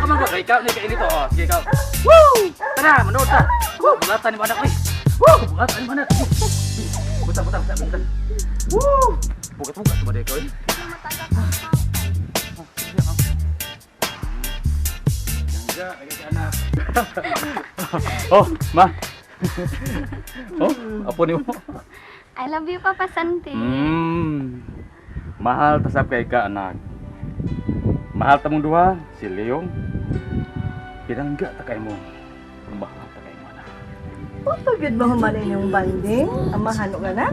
Ka man ko. Ikaw ni kay nito. Oh, sige ikaw. Woo! Tara, manood ta. Woo! Bulatan ni anak ni. Woo! Bulatan ni anak. Butang, butang, butang, butang. Woo! Bugat-bugat ba ko eh? Gangga, lagi ka anak. Oh, ma. Oh, apo ni mo. I love you, Papa Santi. Mahal tasap kay ka anak. Mahal ta mong duha, si Leong. Pinangga ta kay mo. Mahal ta kay mo anak. Pagod ba human inyong banding? Amahan ka na?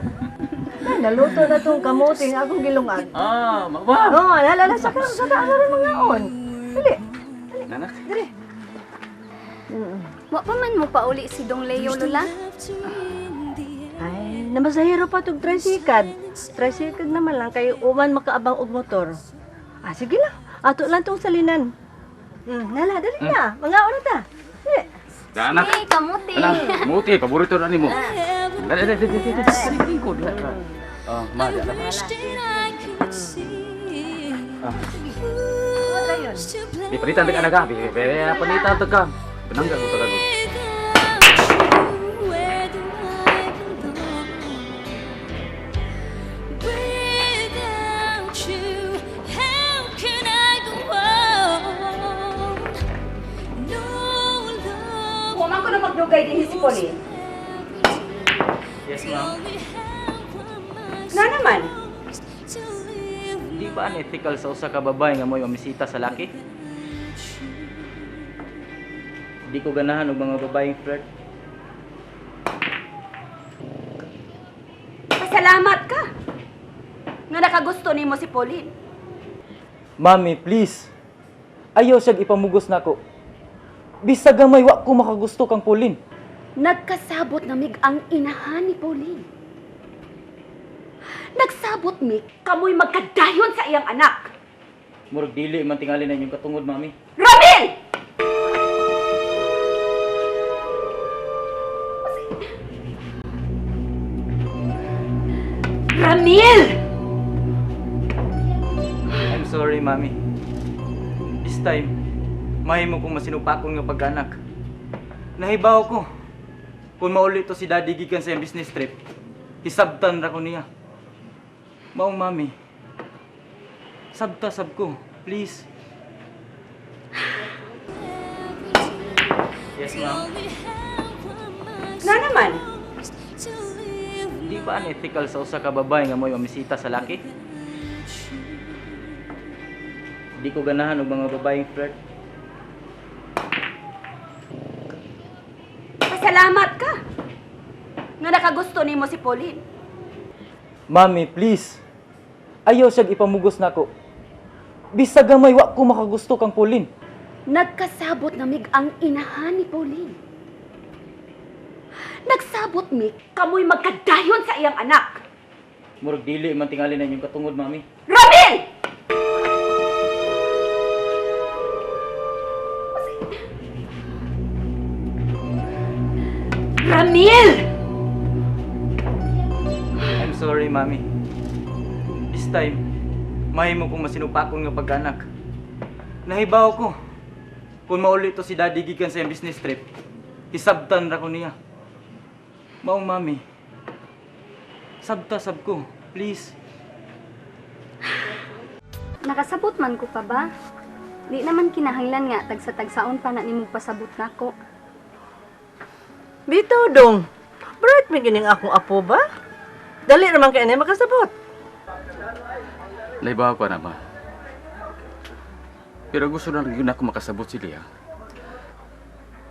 Na, naluto na tong kamuting akong gilungag. Ah, ma. Oo, oh, nalala sa ka, sa ka rin mga on. Dali. Nanak. Dali. Wa pa man mo pauli si Dong Leo, Lola. Ay, namasahiro pa tog tricycle. Tricycle naman lang kay uman makaabang og motor. Ah, sige lang. Ato lang tong salinan. Nala, dali na. Mga na ta. Dali. Da anak. Hey, kamuti. Anak, muti paborito na nimo. Dali, dali, dali, dali, dali, ko dali. Ah, ma, dali. Ah. Di palitan ta ka anak, ah. Be, palitan ta ka. Pinangga ko ta ka. Without you, how can I go on? No love Huwag ko na magdugay din si Pauline. Yes, ma'am. Nga naman. Di ba unethical sa usa ka babae nga mo'y mamisita sa laki? Di ko ganahan og mga babaeng flirt. Pasalamat ka. Nga nakagusto nimo si Pauline. Mami, please. Ayaw siyang ipamugos nako. Bisag gamay wa ko makagusto kang Pauline. Nagkasabot na mig ang inahan ni Pauline. Nagsabot mig kamoy magkadayon sa iyang anak. Murag dili man tingali na inyong katungod, Mami. Ramil! Ramil! I'm sorry, Mami. This time, mahimo kong masinupakon nga pagkanak. Nahibaw ko. Kung mauli to si Daddy gikan sa iyang business trip, hisabtan ra ko niya. Maong Mami. Sabta sab ko, please. Yes, ma'am. Nga naman. Di ba unethical sa usa ka babae nga mo'y mamisita sa laki? Di ko ganahan og mga babaeng flirt. Pasalamat ka. Nga nakagusto nimo si Pauline. Mami, please. Ayaw siyang ipamugos nako. Bisag gamay wa ko makagusto kang Pauline. Nagkasabot na mig ang inahan ni Pauline. Nagsabot mig kamoy magkadayon sa iyang anak. Murag dili man tingali na inyong katungod, Mami. Ramil! Ramil! I'm sorry, Mami. This time, mahimo kong masinupakon nga pagkanak. Nahibaw ko. Kung mauli to si Daddy gikan sa iyang business trip, hisabtan ra ko niya. Maong Mami. Sabta sab ko, please. Nakasabot man ko pa ba? Di naman kinahanglan nga tagsa-tagsaon pa na nimo pasabot nako. Bitaw dong. Bright may gining akong apo ba? Dali naman kay na makasabot. Naibaw ko na ma. Pero gusto lang yun ako makasabot si Lea.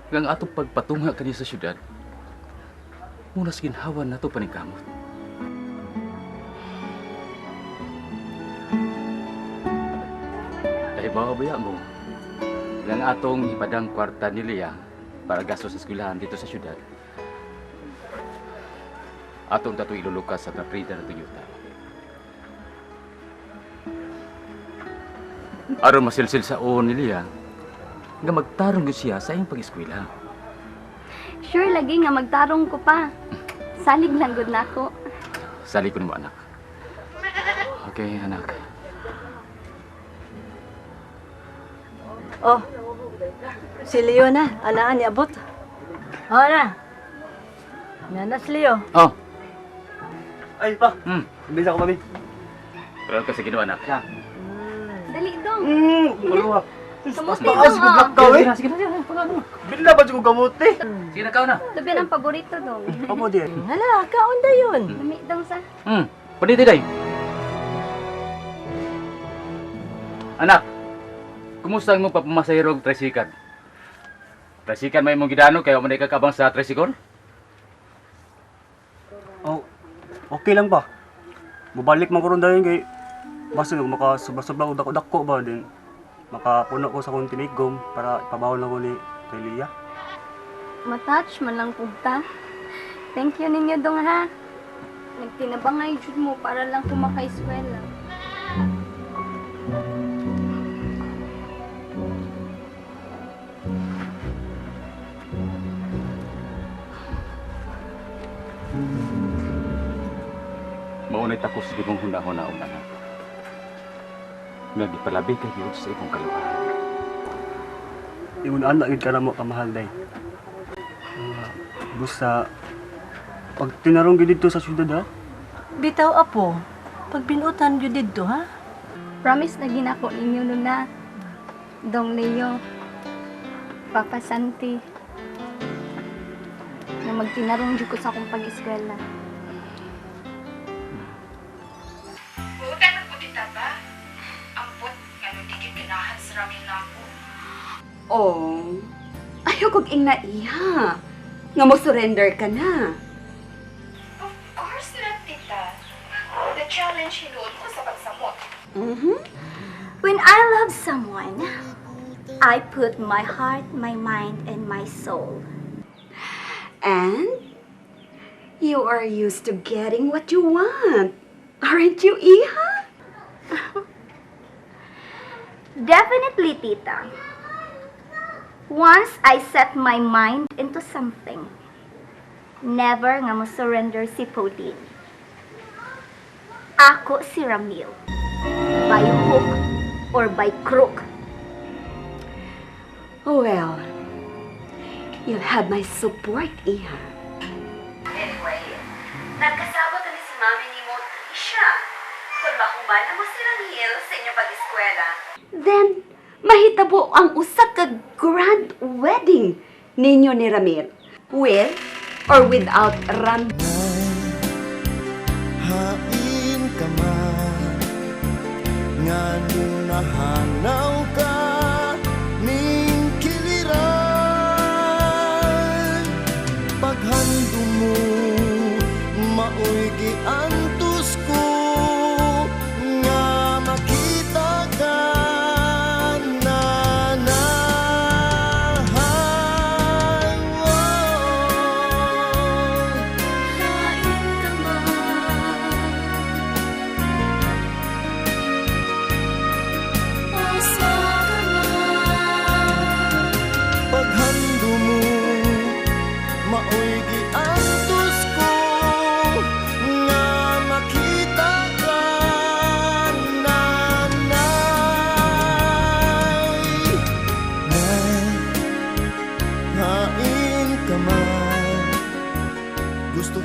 Ngang atong pagpatunga kaniya sa syudad, muna sa ginhawa na to paningkamot. Naibaw ba mo? Ngang atong ipadang kwarta ni Lea para gastos sa eskwelahan dito sa syudad. Atong tato ilulukas sa naprida na Toyota. Aron masilsil sa uon ni Lia, nga magtarong gyud siya sa iyang pag-eskwela. Sure lagi nga magtarong ko pa. Salig lang gud nako. Sali ko nimo anak. Okay, anak. Oh, Si Leo na, anaan ni abot. Oh na. Nanas Leo. Oh. Ay, pa. Imbis ako, mami. Pero kasi ginawa anak. Dali dong. Maluha. Kamuti Baka dong si Black oh. ka, eh. Sige na, sige na. Pagano. Bila ba siya gamot, eh? Sige na, kao na. Labi ang paborito dong. Amo di. Hala, kaon da yun. Lami dong sa. Paniti day. Anak, kumusta ang imong papamasahero og tricycle? Tricycle may imong gidano kay wa man ka kabang sa tricycle? Oh, okay lang ba? Mubalik man ko ron dayon kay basta nag makasubra-subra og dako-dako ba din. Makapuno ko sa akong tinigom para ipabawon ako ni Telia. Matouch man lang pugta. Thank you ninyo dong ha. Nagtinabangay jud mo para lang kumakaiskwela. Maunay takos sa imong hunahuna anak. Nga gipalabi kay gyud sa imong kaluwahan. Ingon anak gid ka na mo kamahal day. Busa pag tinarong gid dito sa syudad ha. Bitaw apo. Pag binutan gyud didto ha. Promise na ginako ninyo nuna. Dong Leo, Papa Santi, na magtinarong jud ko sa akong pag-eskwela. Buutan ng putita ba? Ambot nga no di gyud ganahan sa Ramil nako. Oh, ayaw kog ingna iha. Nga mo surrender ka na. Of course not, tita. The challenge hinuot ko sa pagsamot. When I love someone, I put my heart, my mind, and my soul. And you are used to getting what you want. Aren't you, Iha? Definitely, tita. Once I set my mind into something, never nga mo surrender si Pauline. Ako si Ramil. By hook or by crook. Well, you'll have my support, Iha. Anyway, nagkasabot na ni si Mami ni mo, Tricia. Kung mahuman mo si Ramil sa inyong pag-eskwela, then mahitabo ang usa ka grand wedding ninyo ni Ramil. With or without Ramil. Hain ka man nganong nahanaw ka ning kiliran paghandom mo maoy giantos ko nga makita ka nanahan. Hain ka man, asa ka man. Paghando mo maoy giantos ko nga makita ka nanay. Nay, hain ka man gusto.